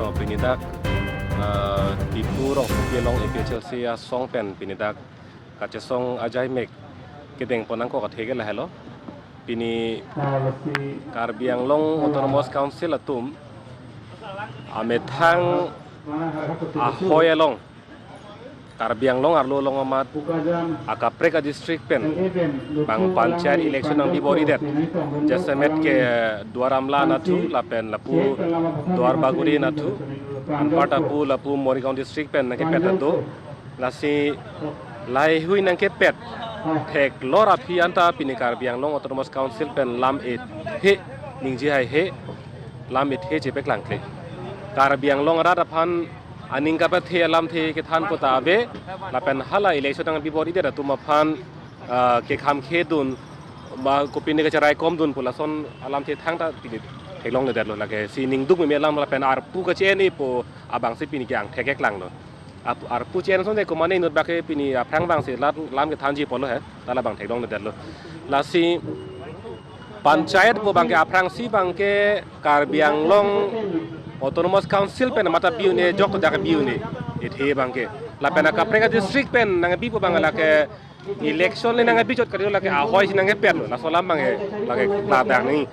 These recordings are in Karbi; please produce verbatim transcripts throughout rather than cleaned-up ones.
Pini dak, eh, Diphu Rongsopi along A P H L C asong pen pini dak kachesong ajaimek kedeng pon nangkok athe ke lahelo. Pini Karbi Anglong Autonomous Council atum amethang ahoi along, Karbi Anglong arlo along amat akaprek a-district pen bang panchayat election nangbi bor-idet. Jasemet ke Duar Amla anatthu lapen lapu Duar Bagori anatthu, anparta pu lapu Morigaon district pen nangkepet do. Lasi laheihui nangkepet theklor aphi anta pini Karbi Anglong Autonomous Council pen lam ethe, ningje haihe, lam ethe chepaklangkle. Karbi Anglong arat aphan aning kapathe alamthe kethan puta ave, lapen hala election nangbi bor-idet atum aphan, ah, kekhamkhedun, ba kopine kacheraikomdun pu lason alamthe thangta pini theklongledetlo. Lake si ningduk meme alam lapen arpu kache-en-e pu abangsi pini ke angthek keklanglo. Ap-, arpu che-en asonte komane inut bak ke pini aphrang abangsi lat lam kethanji apotlo he, ta labang theklongledetlo. Lasi panchayat pu abangke aphrangsi abangke Karbi Anglong Autonomous Council pen amat ta bi un-e, jok to dak bi un-e, ethe abangke. Lapen akaprek a-district pen nangbi pu abang lake election le nangbi chot kali, lake ahoi si nangkepetlo, laso alam abangke lake klardak nangji.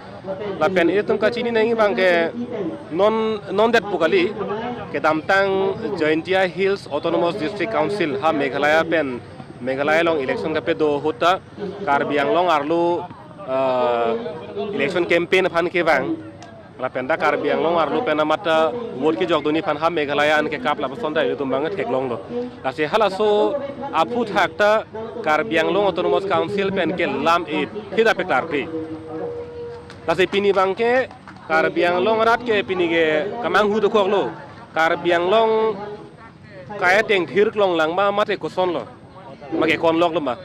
Lapen itum kachini nangji abangke non, non det pu kali, kedamtang Jaintia Hills Autonomous District Council ha Meghalaya pen, Meghalaya along election kapedo ahut ta Karbi Anglong arlo, eh, election campaign aphan kevang. Lapen dak Karbi Anglong arlo pen amat ta vote kejokdunji aphan ha Meghalaya an kekap lapuson ta itum abang theklonglo. Lasi halaso aphuthak ta Karbi Anglong Autonomous Council pen ke lam ethe ta paklarkle. Lasi pini abangke Karbi Anglong arat ke pini ke kamanghu dokoklo. Karbi Anglong kai ateng thir klonglang ma mate kosonlo. Ma ke konloklo ma.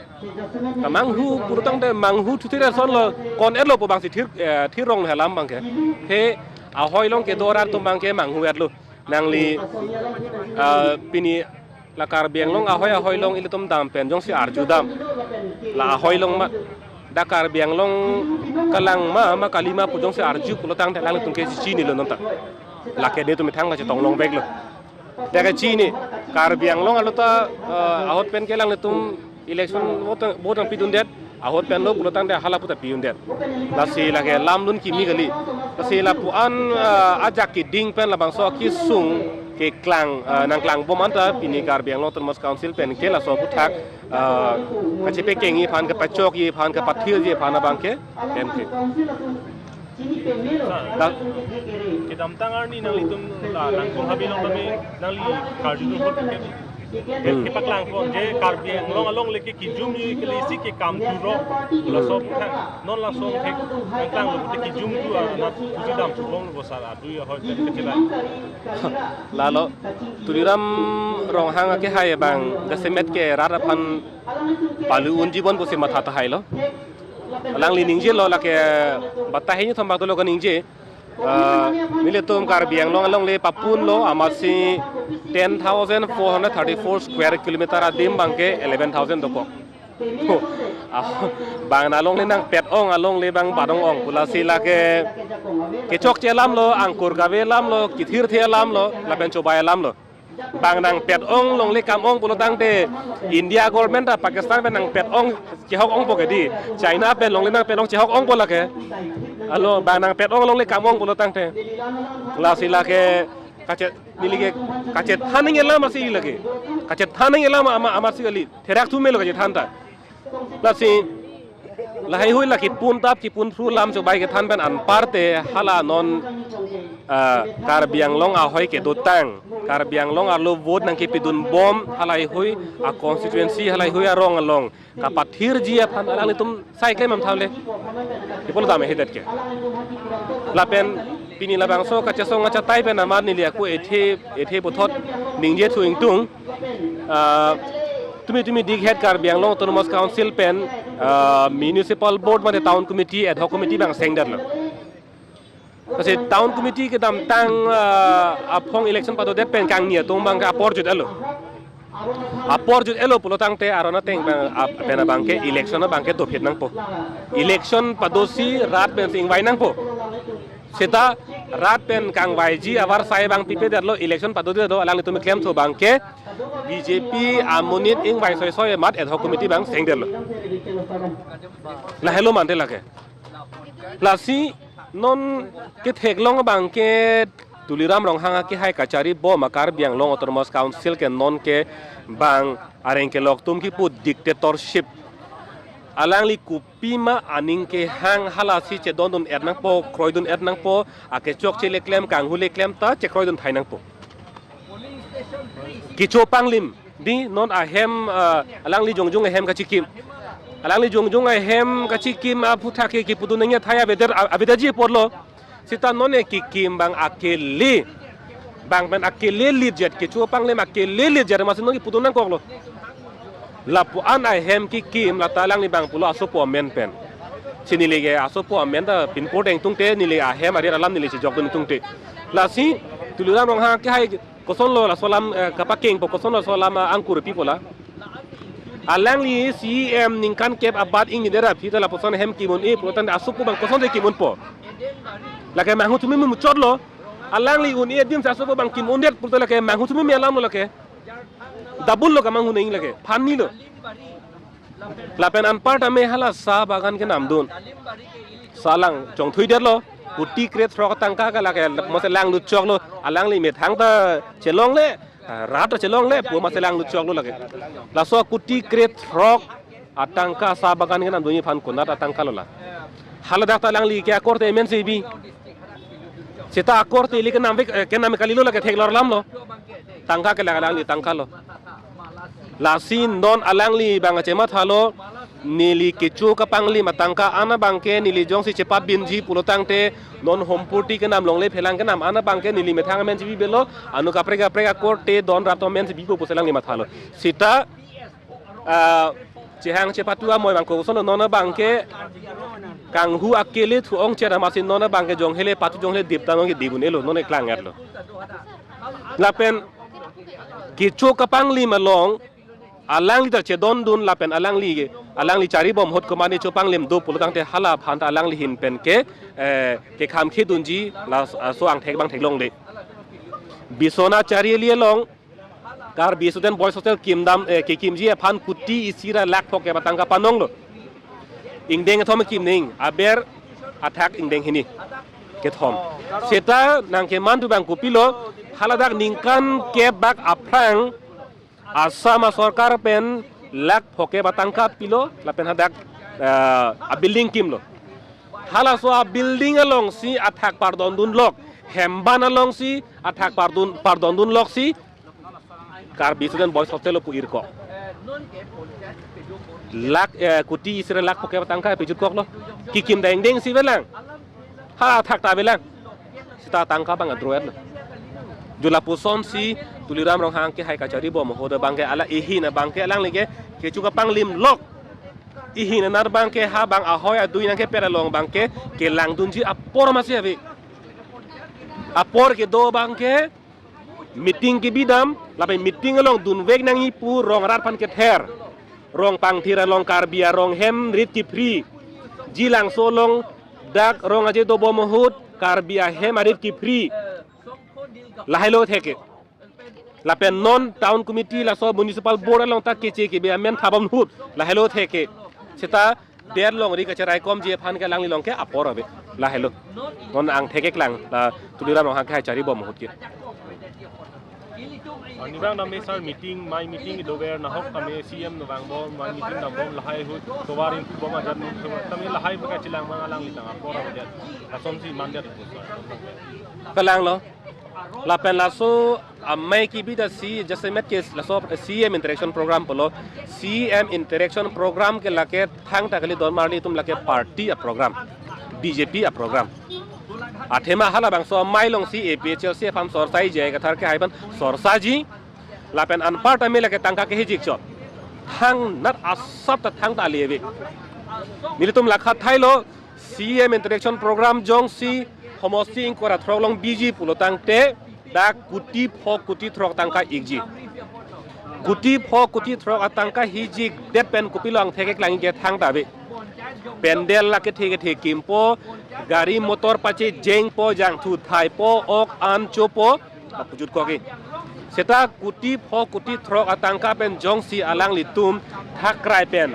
Kamanghu pulotangte manghu thuthir asonlo, kon-etlo pu abangsi thir, eh, thir rong alam abangke. He ahoi along kedo arat atum abangke manghu-etlo. Nangli, ah, pini la Karbi Anglong ahoi ahoi along ilitum dam pen jongsi arjudam, la ahoi along ma, dak Karbi Anglong kelang ma, ma kali ma pu jongsi arju pulotangte alanglitum ke chinilo nonta. Lake netum methang kachetong longveklo. Dak kachini, Karbi Anglong arlo ta, eh, ahut pen ke alanglitum election vote, vote nangpidundet, ahut penlo pulotangte hala pu ta pi-undet. Lasi lake lamdun kimi kali. Lasi lapu-an, eh, ajak keding pen labangso akesung keklang, eh, nangklangbom anta pini Karbi Anglong Autonomous Council pen ke laso aphuthak, eh, kachepekengji aphan, kapachokji aphan, kapathirji aphan abangke, pen ke. Sa, kedamtang arni nanglitum la Langkong Habe along tame nangli karjudun ahut ke, ke, Hmm. kepaklang pon je Karbi Anglong along le ke kijumji kali si ke kam turok, laso aphuthak, non laso aphuthak nangklanglo pute kijumtu anat puji dam chubong lo sar adui ahoi pen kechelai. Lalo Tuliram Ronghang akehai abang jasemet ke rat aphan palu unji bon pusi matha tahailo. Alangli ningjelo, lake batai hini thom bak dolo kaningje. Ah, nelitum Karbi Anglong along le papunlo, amatsi ten thousand four hundred thirty-four square kilometer adim abangke eleven thousand dokok. Oh, ah, bang along le nangpet-ong along le bang badong ong pu lasi lake kechokche alamlo, angkur kave alamlo, kethirthe alamlo, lapen chobai alamlo. Bang nangpet-ong longle kam-ong pulotangte India government ta Pakistan pen nangpet-ong chehok-ongpo ke dei. China pen longle nangpet-ong chehok-ongpo lake. Alo, bang nangpet-ong longle kam-ong pulotangte. Lasi lake kachet, neli ke kachethan nangji alam asi lake. Kachethan nangji alam ama, amatsi kali. Therak thu melo kachethan ta. Lasi laheihui la kipun tap kipun phru lam chobai kethan pen anparte hala non, ah, Karbi Anglong ahoi kedotang, Karbi Anglong arlo vote nangkepidunbom halaheihui a-constituency halaheihui arong along kapathirji aphan alanglitum sai klem amtha le. Kipul dam hedet ke. Lapen pini labangso kachesong achatai pen amat neli ako ethe, ethe puthot ningje thu ingtung. Ah, tumi tumi dikhet Karbi Anglong Autonomous Council pen, ah, Municipal Board mate Town Committee, Ad Hoc Committee bang sengdetlo. Lasi Town Committee kedamtang, ah, aphong election padodet pen kangni atum abangke apor jut-etlo. Apor jut-etlo pulotangte aron ateng abang, ap-, pen abangke election abangke dophit nangpo. Election padosi rat pensi ingvai nangpo. Seta Rat pen kangvaiji avarsai abang pipedetlo, election padodetlo, alanglitum klemthu abangke B J P amonit ingvai soisoi amat ad hoc committee abang sengdetlo. Lahelo mante lake. Lasi non ketheklong abangke Tuliram Ronghang akehai kachari bom a Karbi Anglong Autonomous Council ke non ke bang areng kelok atum kipu dictatorship. Alangli kopima aning kehang, halasi chedondun-et nangpo, kroidun-et nangpo, akechok cheleklem, kanghu leklem ta chekroidun thai nangpo. Kecho apanglim, di non ahem, ah, alangli jongjung ahem kachikim. Alangli jongjung ahem kachikim aphuthak ke kipudun nangji athai avedet, a-, avedetji apotlo. Seta non e kekim abang akele. Bang pen akele lirjet, kecho apanglim akele lirjet, amatsi non kipudun nangkoklo. Lapu-an ahem kekim, lata alangli abang pulo asopo amen pen. Si neli ke asopo amen ta pinpur deng tungte neli ahem arit alam neli chejokdun tungte. Lasi Tuliram Ronghang akehai kosonlo laso alam, eh, kapakengpo, kosonlo laso alam, ah, angkur pipo la. Alangli C E M ningkan kep abat ingni dera phi ta lapuson hem kim un-e pulote asopo abang kosonsi kim unpo. Lake manghu thumi muchotlo. Alangli un-e adinsi asopo abang kim undet pulote lake manghu thumi alamlo lake. Double lo kamanghu nangji lake. Phan ni lo. Lapen anparta me hala sa bagan kenamdun. Salang chongthuidetlo. Kuti krethrok atangka ke lake mose langlut choklo. Alangli methang ta chelongle, ah, rat ta chelongle, pu mose langlut choklo lake. Laso kuti krethrok atangka sa bagan kenamdunji aphan konat atangka lo la. Haladak ta alangli ke akorte amen si bi. Seta akorte ili kenam vek, eh, kenam kalilo lake theklor alamlo. Tangka ke lake alangli tangkalo. Lasi non alangli abang chemathalo, neli kecho kapanglim atangka an abangke neli jongsi chepabinji pulotangte non hompurti kenam longle phelang kenam an abangke neli methang amen si bibelo, anu kaprek kaprek akorte don rat amen si bipo pusi alangli mathalo. Seta, ah, chehang chepatu amoi abang koson non abangke kanghu akele thu-ong chera, amatsi non abangke jonghele patu jonghele dip ta non ke dip un-elo, non eklang etlo. Lapen kecho kapanglim along alangli ta chedondun lapen alangli, alangli charibom ahut komatne chopanglim do pulotangte hala aphan ta alangli ahin pen ke, eh, kekhamkhedunji laso angthek abang theklongle. Biswanath Chariali along Karbi Student Boys Hostel kimdam, eh, kekimji aphan kuti isi ra lakh phokep atangka panonglo. Ingdeng kethom kim nangji, aber athak ingdeng hini kethom. Seta nangkemantu abang kopilo, haladak ningkan kep bak aphrang Assam asorkar pen lakh phokep atangka pilo, lapen hadak, eh, abuilding kimlo. Halaso abuilding alongsi athak pardondunlok, hemban alongsi athak pardon, pardondunloksi Karbi Student Boys Hostel lo pu irko. Lakh, eh, kuti isi ra lakh phokep atangka pejutkoklo. Kekim dengdeng si avelang. Ha athak ta avelang. Seta atangka abang adroet lo. Jo lapusonsi Tuliram Ronghang akehai kacharibom ahut abangke ala ahin abangke alangli ke kecho kapanglimlok. Ahin anar abangke ha abang ahoi adui nangkepet along abangke kelangdunji apor masi ave. Apor kedo abangke meeting kebidam, lapen meeting along dunvek nangji pu rong arat aphan kether. Rong pangthir along Karbi arong hem rit kephriji, Langso along dak rong aje dobom ahut Karbi ahem arit kephriji. Lahailo theke. Lapen non town committee laso municipal board along ta keche kebe amen thabom ahut lahailo theke. Seta det longri kacheraikomji aphan ke alanglilong ke apor ave. Lahailo. Non angthek eklang la Tuliram Ronghang akehai charibom ahut ke. Arnivang tame sir meeting, mai meeting dover nahok tame C M nangvangbom, mai meeting nangbom lahai ahut tovar ingkubom ajan tame lahai baka chelang mang alangli tang apor ave det. Lasonsi mandet pu sir. Kalanglo. Lapen laso amei kebi ta si jasemet ke laso C M interaction program pulo. C M interaction program ke lake thangta kali, don marli atum lake party aprogram, B J P aprogram. Athema halabangso amei alongsi A P H L C aphan sorsaiji, J I Kathar akehai aphan sorsaiji. Lapen anparta me lake tangka kehijik chot. Thangnat asap ta thangta ali ave. Nelitum lakha thailo, C M interaction program jongsi homosti ingkoi ra throk along biji pulotangte dak kuti pho kuti throk tangka ikji. Kuti pho kuti throk atangka hijikdet pen kopilo angthek eklangji ke thangta ave. Pandal la kethe kethe kimpo, gari motor pachejengpo, jangthu thaipo, ok an chopo, lapu jutkok ke. Seta kuti pho kuti throk atangka pen jongsi alanglitum thakrai pen,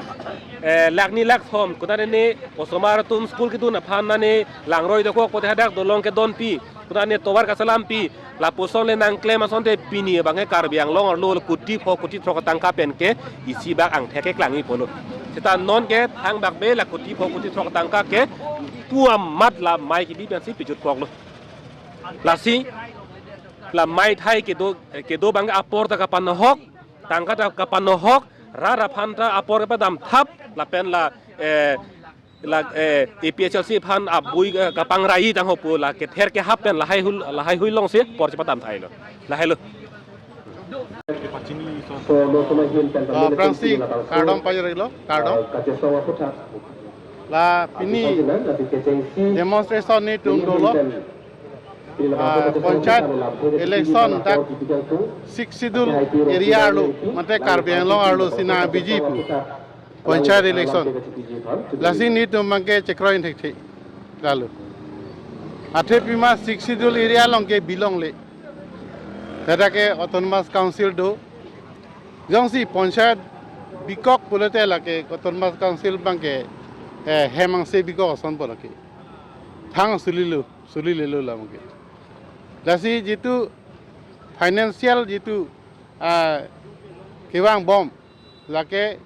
eh, lakh ni lakh thom, konatne osomar atum school kedun aphan nane langroi dokok pote hadak dolong kedonpi, konatne tovar kasalampi, lapuson le nangklem asonte pini abangke Karbi Anglong arlo kuti pho kuti throk atangka pen ke isi bak angthek keklangji pulo. Seta non ke thangbak be la kuti pho kuti throk atangka ke pu amat la mei kebi pensi pajutkoklo. Lasi la mei thai kedo, kedo abangke apor ta kapanohok, tangka ta kapanohok, rat aphan ta apor kepadam thap, lapen la, eh, la, eh, A P H L C aphan abui, eh, kapangrai tangho pu la kether kehap pen lahai hul, lahai hui longsi apor chepadam thailo. Lahailo. Ah, aphrangsi kardom pajirlo, kardom. La pini demonstration netum dolo. Ah, panchayat election dak Sixth Schedule area arlo, mate Karbi Anglong arlo si nang biji pu. Panchayat election. Lasi netum abangke chekroi thekthe. Lalu. Athe pima Sixth Schedule area along ke bilong le. Tada ke Autonomous Council do. Jongsi panchayat bikok pulote lake Autonomous Council abangke, eh, hem angse bikok ason po lake. Thang sulilo, sulilelo la abangke. Lasi jitu financial jitu, ah, kevangbom lake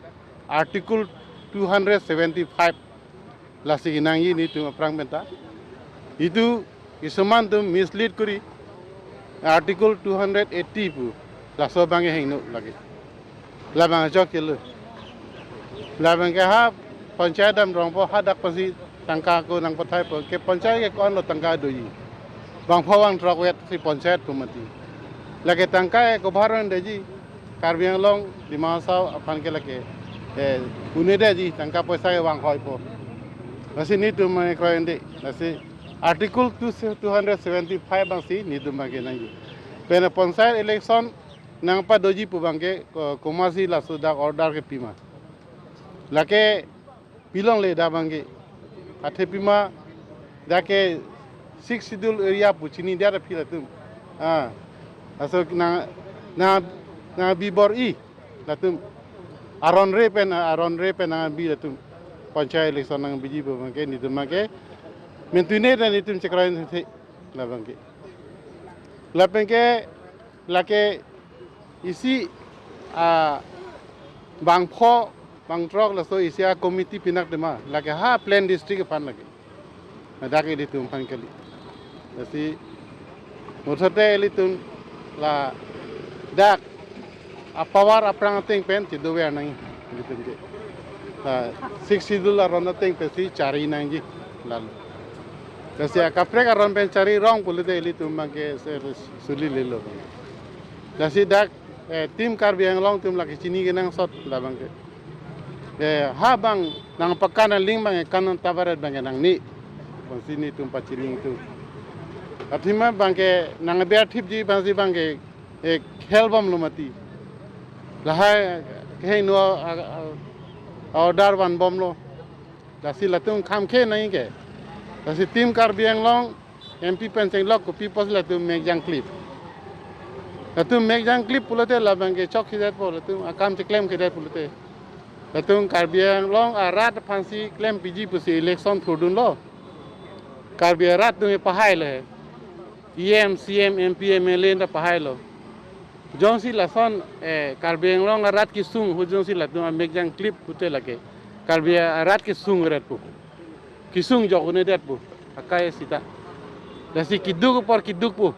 Article two hundred seventy-five lasi kenangji netum aphrang penta. Itum isuman atum mislead kori Article two hundred eighty pu laso abangke hingno lake. Labang ajok kelo. Labang ke ha panchayat dam rongpo hadak pensi tangka ako nangpathaipo ke panchayat ke ko-an lo tangka doji. Bang pho bang throk vet si panchayat pu mati. Lake tangka ke ko bharon deji. Karbi Anglong, Dima Hasao aphan ke lake, eh, une deji tangka poisa ke vanghoipo. Lasi netum mane kroende. Lasi Article two, two hundred seventy-five abangsi netum abangke nangji. Pen panchayat election nangpadoji pu abangke ko-, komatsi laso dak order kepima. Lake pilongle dak abangke. Athe pima dak ke Sixth Schedule area pu chini dia aphi latum. Ah. Laso nang, nang, nang bibor-i latum. Aron re pen, aron re pen nang bi latum. Panchayat election nang biji pu abangke netum abangke. Mentune dan netum chekroi thekthe la abangke. Lapen ke lake isi, ah, bang pho bang throk laso isi a-committee pinak tema lake ha plain district aphan lake. Ladak ilitum aphan kali. Lasi muthot te ilitum ladak a-power aphrang ateng pen chedover nang ilitum ke. La Sixth Schedule aron ateng pensi chari nangji lalu. Lasi akaprek aron pen chari rong pulote ilitum abangke se-, sulilelo. Lasi dak, eh, Team Karbi Anglong atum lake chini kenangsot la abangke. Eh, ha bang nang pakan aling abangke kan tabaret abangke nangne. Pensi netum pachini atum. Athema abangke nang biar thipji pensi abangke, eh, khel bomlo mati. Lahai kehingno a, a, a-order vanbomlo. Lasi latum kham khe nangji ke. Lasi Team Karbi Anglong M P pen chenglok kopi pusi latum mek jangklip. Latum mek jangklip pulote labangke chok khidetpo latum akam cheklem khidet pulote. Latum Karbi Anglong arat aphansi klempiji pusi election thurdunlo. Karbi arat atum pahailo. E M, C M, M P, M L A ta pahailo. Jongsi lason, eh, Karbi Anglong arat kesung hu jongsi latum amek jangklip pute lake. Karbi arat kesung ret pu. Kesung jok une det pu. Akai sita. Lasi keduk apor keduk pu.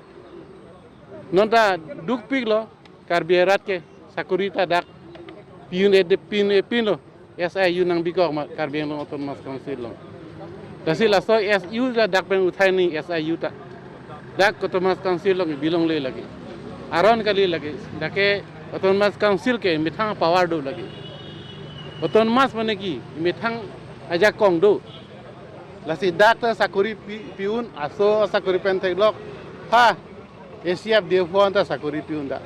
Non ta dukpiklo Karbi arat ke sakori ta dak pi un-e de pi un-e pinlo. S I U nang bikok ma Karbi Anglong Autonomous Council along. Lasi laso S U ta dak pen uthai nangji S I U ta. Dak Autonomous Council along bilongle lagi. Aron kali lagi. Dak ke Autonomous Council ke methang power do lagi. Autonomous mane ke methang ajakong do. Lasi dak ta sakori pi, pi un, aso sakori pen theklok. Ha, A C F D F O anta sakori pi un ta.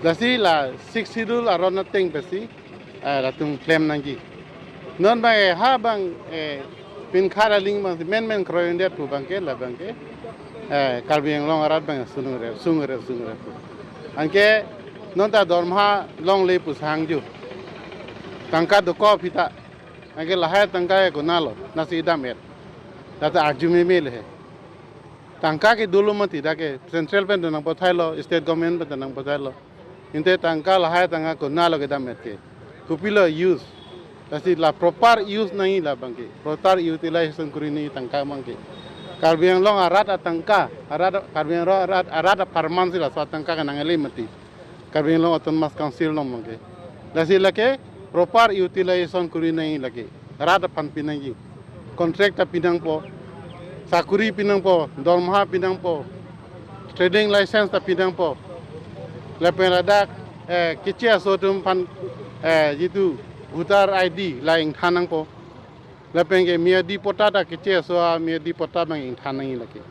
Lasi la Sixth Schedule aron ateng pensi, eh, latum klem nangji. Non bang, eh, ha bang, eh, pinkhat aling bang, men men kroidet pu bang ke, la bang ke, eh, Karbi Anglong arat bang sungre, sungre, sungre pu. Anke non ta dorma longle pu sangju. Tangka dokok aphi ta. Anke lahai tangka ke konatlo, lasi dam-et. Lata arju meme le he. Tangka ke dolo mati, dak ke central pen ta nangpathailo, state government pen ta nangpathailo. Inte tangka lahai tangka konatlo kedam-et ke. Kopilo use. Lasi la proper use nangji la bang ke. Proper utilization kuri nangji tangka bang ke. Karbi Anglong arat atangka, arat, Karbi Anglong arat, arat apharman si laso atangka ke nang-ele mati. Karbi Anglong Autonomous Council along bang ke. Lasi lake proper utilization kuri nangji lake. Rat aphan pi nangji. Contract ta pi nangpo. Sakuri pi nangpo. Dorma pi nangpo. Trading license ta pi nangpo. Lapen ladak, eh, keche aso atum aphan, eh, jitu voter I D la ingthan nangpo. Lapen ke miyadi patta ta keche aso a miyadi patta bang ingthan nangji lake.